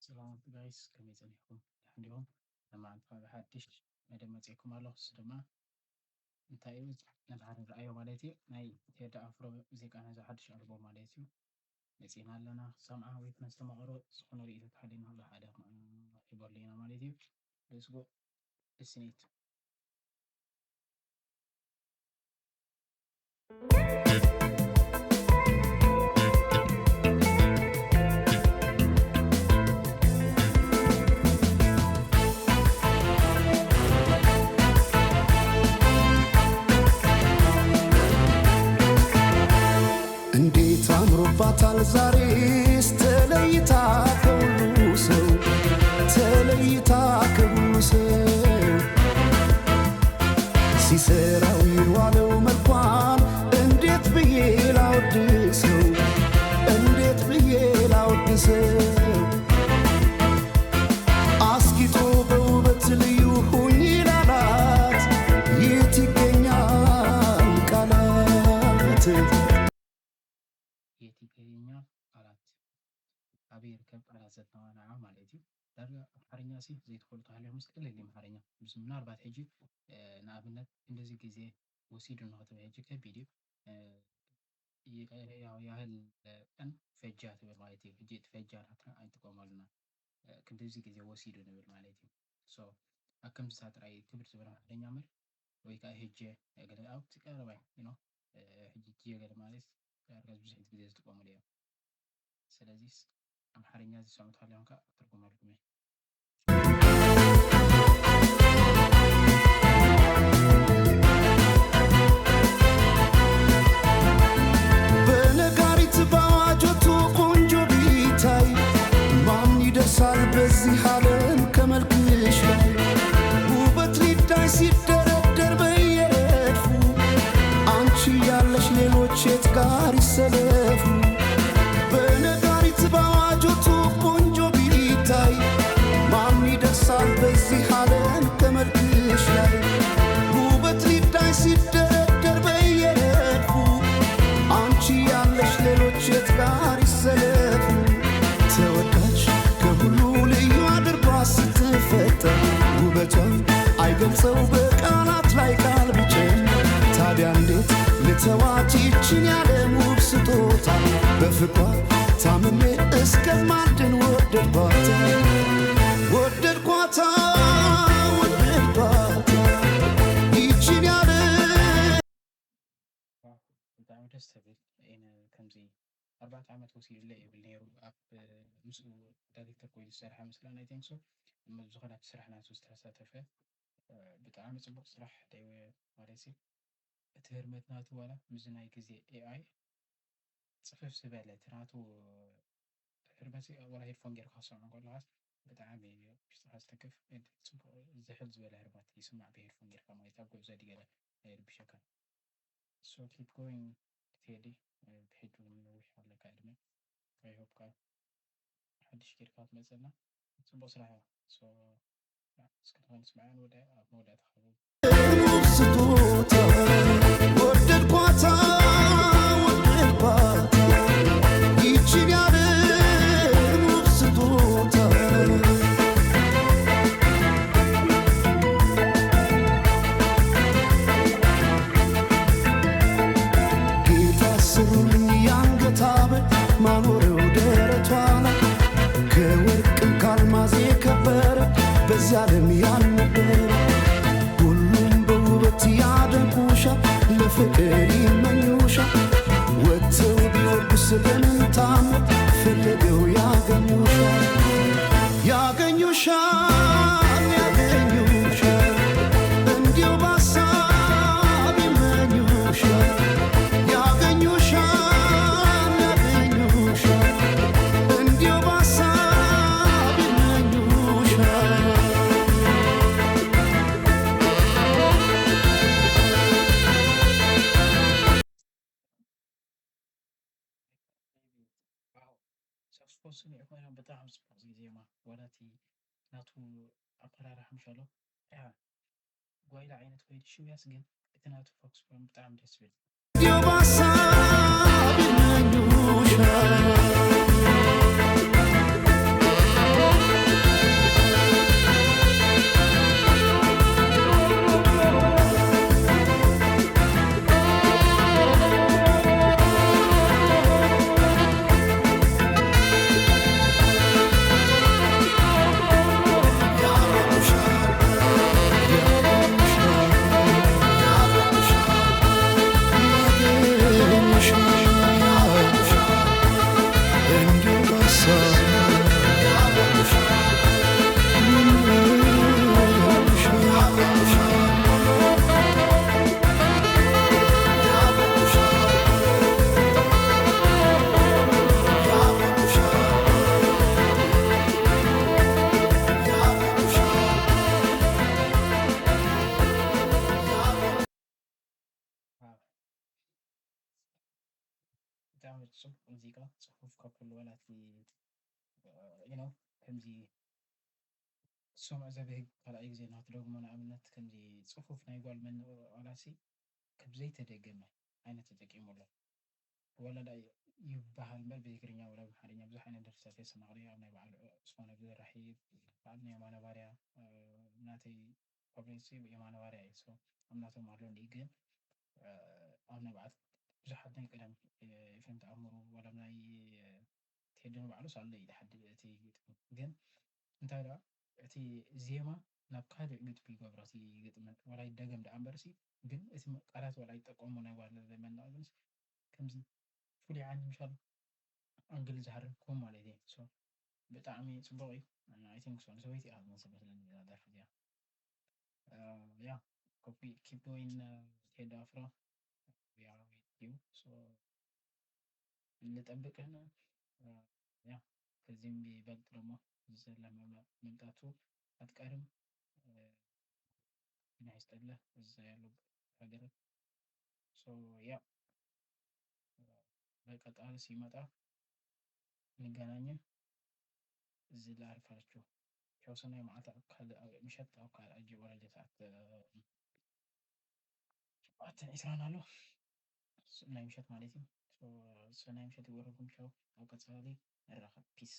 ሰላም ጋይስ፣ ከመይ ጸኒሕኩም? ደሓን ዲኹም? ለማዓንቲ ካብ ሓድሽ መደብ መጺእኩም ኣለኹ። እሱ ድማ እንታይ እዩ? ንባህሪ ንርኣዮ ማለት እዩ። ናይ ቴዲ ኣፍሮ ሙዚቃ ናይዚ ሓድሽ ኣልቦም ማለት እዩ። መጺእና ኣለና። ክሰምዓ ወይ ክነስተማቕሮ ዝኾነ ርእይቶ ተሃልዩና ብሓደ ክንዕበሉ ኢና ማለት እዩ። Let's go። Listen it። እንዴት አምሮባታል ዛሬስ ተለይታ ከሁሉ ሰው፣ ተለይታ ከሁሉ ሰው። ሲሰራው የዋለው መልኳን እንዴት ብዬ ላወድሰው፣ እንዴት ብዬ ላወድሰው። አስጊጦ በውበት ልዩ ሁኝ ላላት የት ይገኛል ቃላት? የት ይገኛል ቃላት? ኣበይ ይርከብ ቃላት ዘተባብዓ ማለት እዩ። ዳርጋ ኣምሓርኛ ሲ ዘይትፈልጡ ሃሊኹምስ ቀለል እዩ ኣምሓርኛ። ምስ ምናልባት ሕጂ ንኣብነት ክንድዚ ግዜ ወሲዱ ንኽትብል ሕጂ ከቢድ እዩ። ያህል ቀን ፈጃ ትብል ማለት እዩ። ሕጂ እቲ ፈጃ ናትና ኣይንጥቀመሉና። ክንድዚ ግዜ ወሲዱ ንብል ማለት እዩ። So ኣብ ከምዚታት ጥራይ ክብድ ዝበለ ኣምሓርኛ እምበር ወይ ከዓ ሄጀ ገለ ኣብቲ ቀረባይ you know ሕጂ ጅየ ገለ ማለት ዳርጋ ብዙሕ ግዜ ዝጥቀሙሉ እዮም። ስለዚስ ኣምሓርኛ ዝሰምዑ ተሃሊኹም ከዓ ክትርጉመልኩም እየ። በነጋሪት ባዋጆቱ ቆንጆ ቢታይ ማን ይደርሳል በዚህ ዓለም ከመልክሽ ላይ? ውበት ሊዳኝ ሲደረደር በየረድፉ አንቺ ያለሽ ሌሎች የት ጋር ይሰለፉ? በነጋሪት ባዋጆቱ ቆንጆ ቢታይ ማን ይደርሳል በዚህ ዓለም ከመልክሽ ላይ? ውበት ሊዳኝ ሲደረደር በየረድፉ አንቺ ያለሽ ሌሎች የት ጋር ይሰለፉ? ተወዳጅ ከሁሉ ልዩ አድርጓ ስትፈጠር ውበቷን አይገልጸው በቃላት ላይ ቃል ቢጨምር። ታዲያ እንዴት ልተዋት ይችን ያለም ውብ ስጦታ? በፍቅሯ ታምሜ እስከማልድን ወደድኳት፣ ወደድኳት፣ ወደድኳት ይችን ያለም። ዋው፣ ብጣዕሚ ደስ ትብል። እነ ከምዚ ኣርባዕተ ዓመት ወሲዱለይ ይብል ነይሩ ኣብ ምስኡ ዳይሬክተር ኮይኑ ዝሰርሐ ምስላ ናይ ቴንግሶ። እሞ ዝኾነ ኣብቲ ስራሕ ናቱ ዝተሳተፈ ብጣዕሚ ጽቡቕ ስራሕ ደይወ ማለት እዩ። እቲ ህርመት ናቱ ዋላ ምስዚ ናይ ግዜ ኤኣይ ጽፍፍ ዝበለ እቲ ናቱ ህርመት ዋላ ሄድፎን ጌርካ ክሰምዖ ከለኻስ ብጣዕሚ እዩ ውሽጥኻ ዝተክፍ። ጽቡቕ ዝሕል ዝበለ ህርመት ይስማዕ ብሄድፎን ጌርካ ማለት ኣብ ጉዕዞ ድዩ ገለ ኣይርብሸካን። So keep going ቴዲ፣ ብሕጂ እውን ነዊሕ ኣለካ ዕድመ። I hope ከዓ ሓድሽ ጌርካ ክትመፀና። ፅቡቅ ስራሕ እያ። So እስኪ ንስምዓ ንወዳእ ኣብ መወዳእታ ክኸውን። ውብ ስጦታ ወደድኳታ ወደድኳታ ይችን ያለ ውብ ስጦታ። ጌታ ስሩልኝ የአንገት ሐብል ማኖረው ደረቷ ላይ ከወርቅም ካልማዝ የከበረ በዚህ ዓለም ያልነበረ። ሁሉም በውበት ያደንቁሻል ለፍቅር ይመኙሻል ወጥተው ቢወርዱ ስለምን ታምር ፈልገው ያገኙሻል ያገኙሻል ያገኙሻል እንዲሁ በሐሳብ ይመኙሻል ያገኙሻል ያገኙሻል እንዲሁ በሐሳብ ይመኙሻል። ሳክስፎን ስሚዕ ኮይና ብጣዕሚ ጽቡቅ ዜማ ዋላ እቲ ናቱ ኣቀራርሓ ምሻሎ ጓይላ ዓይነት ኮይኑ ሽውያስ ግን እቲ ናቱ ሳክስፎን ብጣዕሚ ደስ ዝብል የባሳብ ይመኙሻል ጽቡቕ ሙዚቃ ጽፉፍ ካብ ኩሉ ዋላ እቲ you know ከምዚ ስምዑ ዘብህግ ካልኣይ ግዜ ንክትደግሞ ንኣብነት ከምዚ ጽፉፍ ናይ ጓል መን ዋላሲ ካብ ዘይተደገመ ዓይነት ተጠቂሙ ኣሎ። ወላ ዳ ይበሃል እምበር ብትግርኛ ወላ ብሓርኛ ብዙሕ ዓይነት ደርፍታት የሰማቕኒ ኣብ ናይ በዓል ዝኾነ ብዝራሒ በዓል ናይ የማነ ባርያ ናተይ ፋብሪሲ የማነ ባርያ እዩ። ኣብ ናቶም ኣሎ እንዲ ግን ኣብ ናይ በዓል ብዙሓት ናይ ቀደም ኤፍሬም ተኣምሩ ወላ ናይ ቴዲ ንባዕሉስ ኣሎ እዩ ዝሓድግ እቲ ግጥሚ ግን እንታይ ደኣ እቲ ዜማ ናብ ካልእ ግጥሚ ይገብሮ እቲ ግጥሚ ወላ ይደገም ደኣ እምበርሲ ግን እቲ ቃላት ወላ ይጠቀሙ ናይ ጓል መናቕ ግንስ ከምዚ ፍሉይ ዓይነት ምሻል ኣንግል ዝሃርም ክውን ማለት እዩ። ብጣዕሚ ፅቡቅ እዩ። I think so ንሰበይቲ እያ ዝመስል መስለኒ እዛ ደርፊ እዚኣ። ያ keep going ቴዲ ኣፍሮ we are with you ንጠብቅህና። ያ ከዚህም ይበልጥ ደግሞ ዘለ መምጣቱ ኣትቀርም። ጤና ይስጥልህ እዛ ያለሁበት ሀገር። ያ በቀጣይ ሲመጣ እንገናኝም። እዚ ላርፋችሁ ቻው። ሰናይ መዓልቲ ኣብ ካልእ ምሸት ኣብ ካልእ ኣጂ ወረጀ ሰዓት ሸውዓተን ዕስራን ኣሎ ናይ ምሸት ማለት እዩ። ሰናይ ምሸት ይወረኩም። ቻው፣ ኣብ ቀጻሊ ንራኸብ። ፒስ።